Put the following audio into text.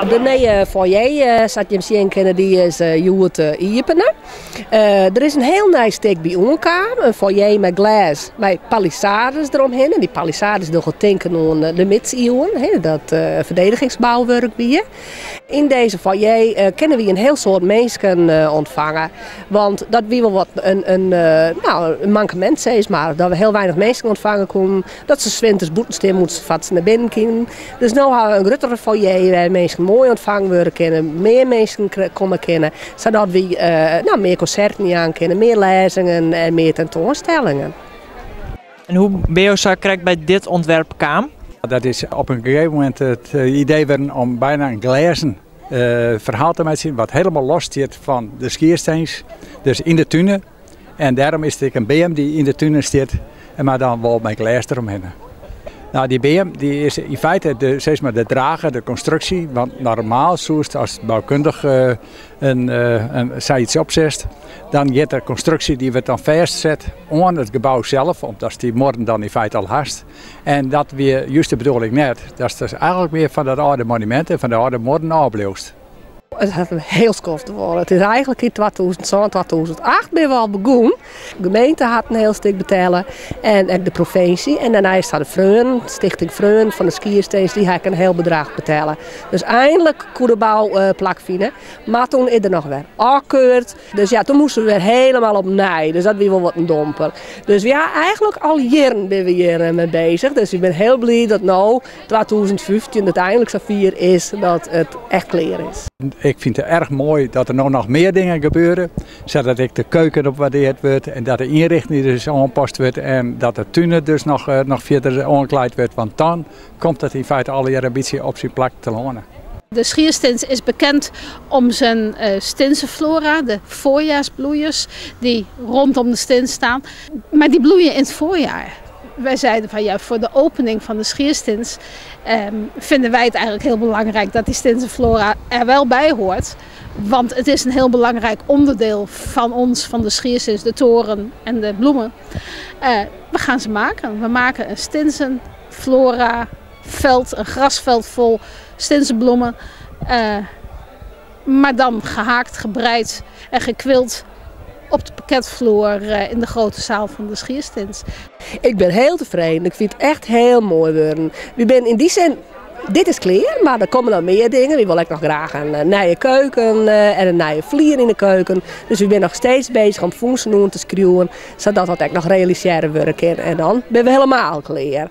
De nije foyer, sa't jim sjen kinne, dy is hjoed iepene. Der is in hiel nij stik by oankaam, in foyer mei glês mei palissades deromhinne. Dy palissades dogge tinken oan de midsiuwen, dat ferdedigingsbouwurk wie. Yn dizze foyer kinne wy in hiel soad minsken ûntfange. Want dat wie wol wat in, no, in mankemint sis mar. Dat we hiel weinich minsken ûntfange koenen. Dat se 's winters bûten stean moasten foar't se nei binnen kinnen. Dus no hawwe we in gruttere foyer wêr't minsken moai ûntfangen wurde kinne, mear minsken komme kinne, sadat wy no, mear konserten jaan kinne, mear lêzingen en mear tentoanstellingen. En hoe binne jo sa krekt by dit ûntwerp kaam? Dat is op in gegeven momint it idee wurden om byna in glêzen ferhaal te meitsjen wat hielendal los stiet fan de Skierstins, dus yn de tún. En dêrom is it ek in beam dy't yn de tún stiet, mar dan wol mei glês deromhinne. No, dy beam dy is yn feite de, sis mar, de drager, de konstruksje. Want normaal soest as boukundich in sayts opsetst, dan giet de konstruksje dy wurdt dan fêstset oan it gebou sels, omdat dy muorren dan yn feite al hast. En dat wie just de bedoeling net. Datst dus eigentlik mear fan dat âlde monumint en fan de âlde muorren ôfbliuwst. It hat in hiel skoft duorre. It is eigentlik yn 2007, 2008 binne we al begûn. De gemeente hat in hiel stik betelle en ek de provinsje. En dêrneist ha de Freonen, Stichting Freonen fan de Skierstins, dy ha ek in hiel bedrach betelle. Dus einlik koe de bou plakfine. Mar toen is der noch wer ôfkeurd. Dus ja, toen moasten we wer hielendal opnij. Dus dat wie wol wat in domper. Dus ja, eigentlik al jierren binne we hjir mei beuzich. Dus ik bin hiel bliid dat no 2015 it einlik safier is dat it echt klear is. Ik fyn it erch moai dat der no noch mear dingen gebeure, sadat ek de keuken opwaardearre wurdt en dat de ynrjochting dus oanpast wurdt en dat de tún dus noch fierder oanklaaid wurdt, want dan komt it yn feite allegear in bytsje op syn plak telâne. De Schierstins is bekend om zijn stinsenflora, de voorjaarsbloeiers die rondom de stins staan. Maar die bloeien in het voorjaar. Wij zeiden van ja, voor de opening van de Schierstins vinden wij het eigenlijk heel belangrijk dat die stinsenflora er wel bij hoort. Want het is een heel belangrijk onderdeel van ons, van de Schierstins, de toren en de bloemen. We gaan ze maken. We maken een stinsenflora veld, een grasveld vol stinsenbloemen. Maar dan gehaakt, gebreid en gequilt op de parketvloer in de grote zaal van de Schierstins. Ik bin hiel tefreden. Ik fyn it echt hiel moai wurden. Wy binne yn dy sin, dit is klear, mar der komme noch mear dingen. Wy wolle ek noch graach in nije keuken en in nije flier yn de keuken. Dus wy binne noch steeds beuzich om fûnsen oan te skriuwen, sadat dat ek noch realisearre wurde kin. En dan binne we hielendal klear.